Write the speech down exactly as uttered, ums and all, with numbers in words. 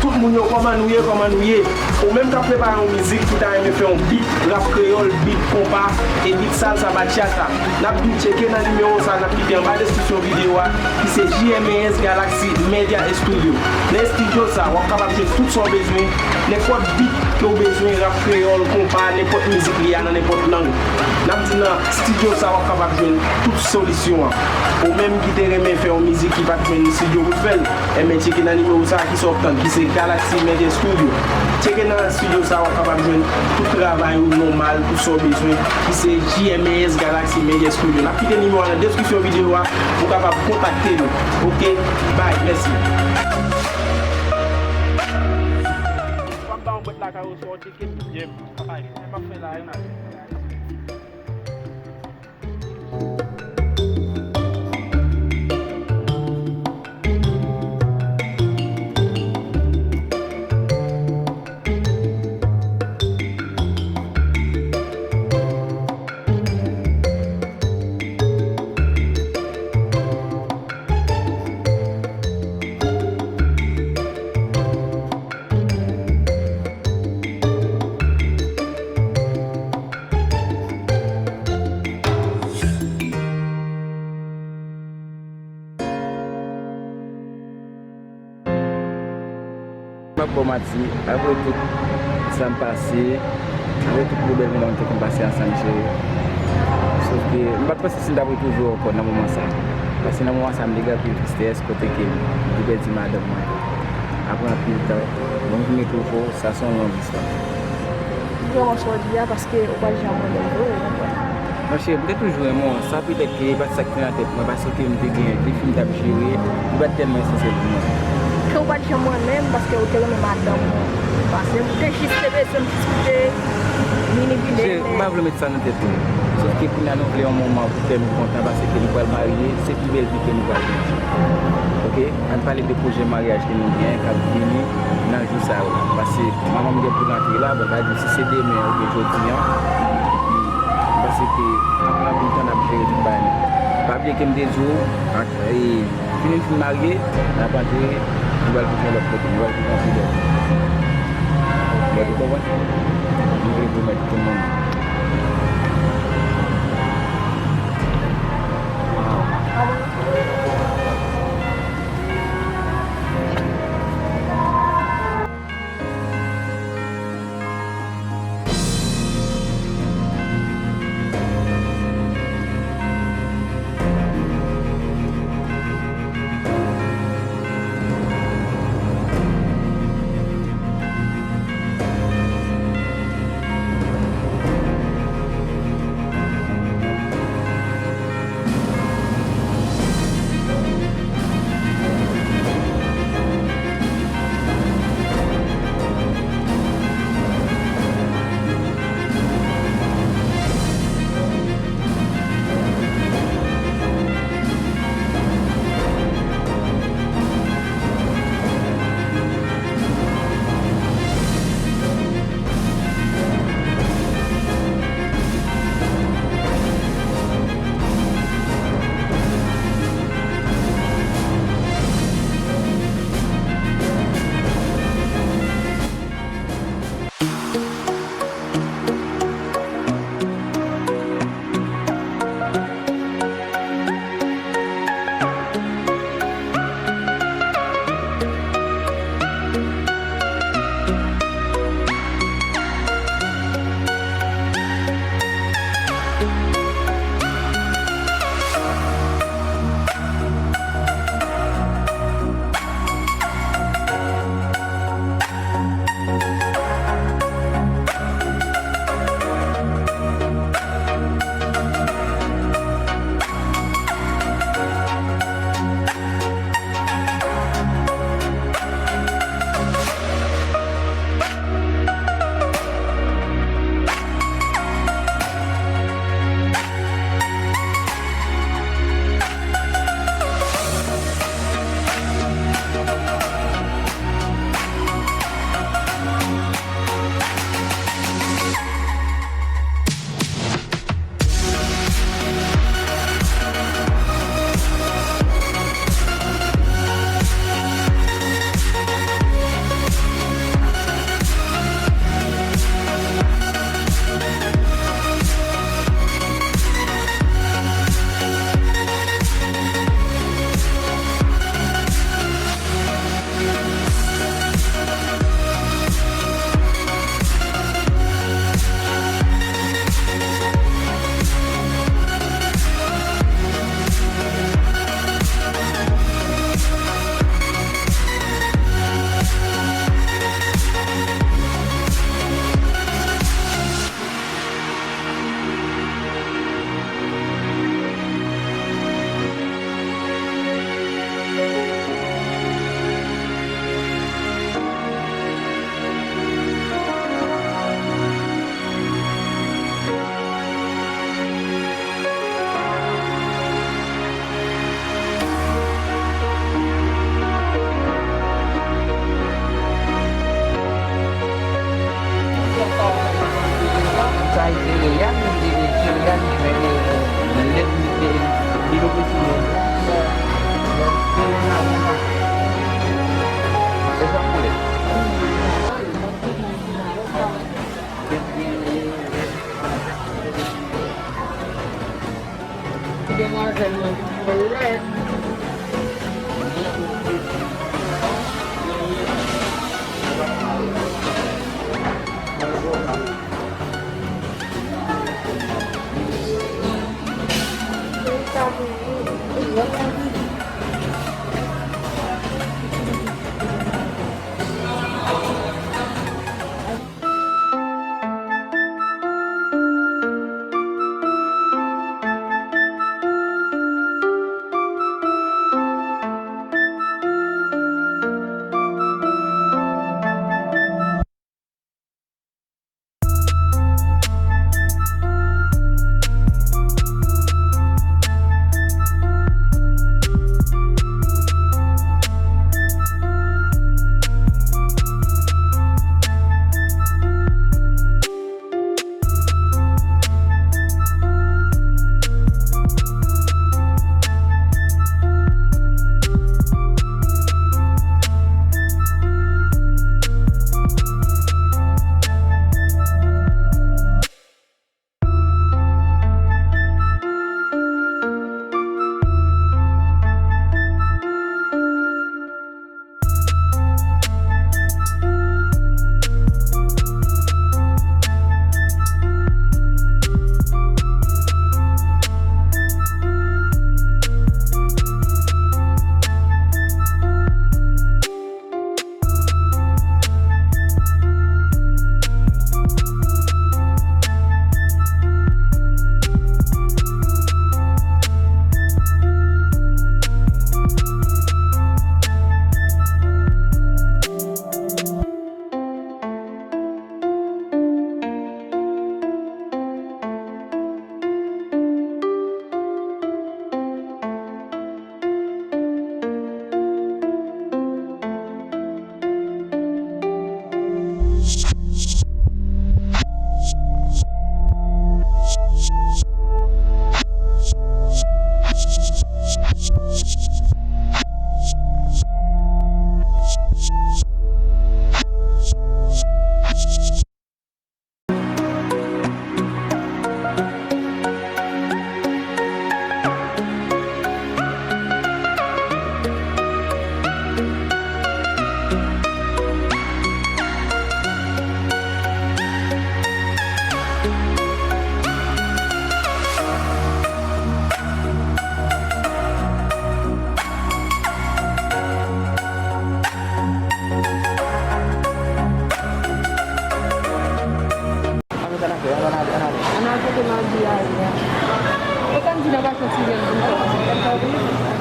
Tout moun yo, kòman nou ye, kòman nou ye? Ou menm k ap prepare yon mizik, ki ta renmen fè yon beat rap kreyòl, beat konpa, e beat salsa, bachata, n ap di w tcheke nan nimewo sa n ap kite anba deskripsyon videyo a, ki se J M A S Galaxy Media Studio. Nan estidyo sa, w ap kapab jwenn tout sa w bezwen, nenpòt beat ke w bezwen, rap kreyòl, konpa, nenpòt mizik li a nan nenpòt lang. N ap di nan estidyo sa, w ap kapab jwenn tout solisyon an. Ou menm ki te renmen fè yon mizik ki pa t jwenn estidyo pou t fè l, enben tcheke nan nimewo sa a, ki sa w ap tann, ki se Galaxy Media Studio. Tcheke nan estidyo sa a, w ap kapab jwenn tout travay ou nòmal, tout sa w bezwen, ki se J M A S Galaxy Media Studio. N ap kite nimewo a nan deskripsyon videyo a pou w kapab kontakte nou. Oke? Bye, mèsi. W ap ba yon bwèt lakay ou sou tcheke m. Yeah, m ap fè la, yon. M ap ba w manti, apre tout sa m pase, apre tout pwoblèm nou te konn pase ansanm, cheri. Sòf ke m pa t panse si m t ap retwouve w ankò nan moman sa. Paske nan moman sa, m te gen anpil tristès, kote ke m te pèdi madanm mwen. Apre anpil tan, bon, m vin retwouve w, sa se yon long istwa. Vrèman sa w di a, paske ou pa t janm renmen m vre, ou konprann? Monchè, m te toujou renmen w. Sa petèt ke e pa t sa k te nan tèt mwen, paske m te gen de fi m t ap jere, li pa t tèlman esansyèl pou mwen. Ke ou pa t janm renmen m, paske ou te renmen madanm ou. Paske ou te jis te bezwen m jis pou te minipile. Monchè, m pa vle w met sa nan tèt ou. Sòf ke kounye a nou vle yon moman pou fè nou kontan, paske nou pral marye, se pi bèl vi ke nou pral gen. Oke? Ann pale de pwojè maryaj ke nou gen k ap vini nan jou sa yo. Paske manman m gen pou rantre la, bon, pa di si se demen oubyen jodi a, m panse ke apre anpil tan n ap jere tout bagay nou. Pa bliye ke m te di w, ak, e, fini n fin marye, n ap antre, nou pral viv yon lòt kote, nou pral viv yon pi bèl. Mwen te konprann. Nou vle pwomèt tout moun. Avè mwen pou lè. Ann ale, ann ale, ann ale. Ann al kote Madi a ye a. E Kandi nan ka soti vèl di sa.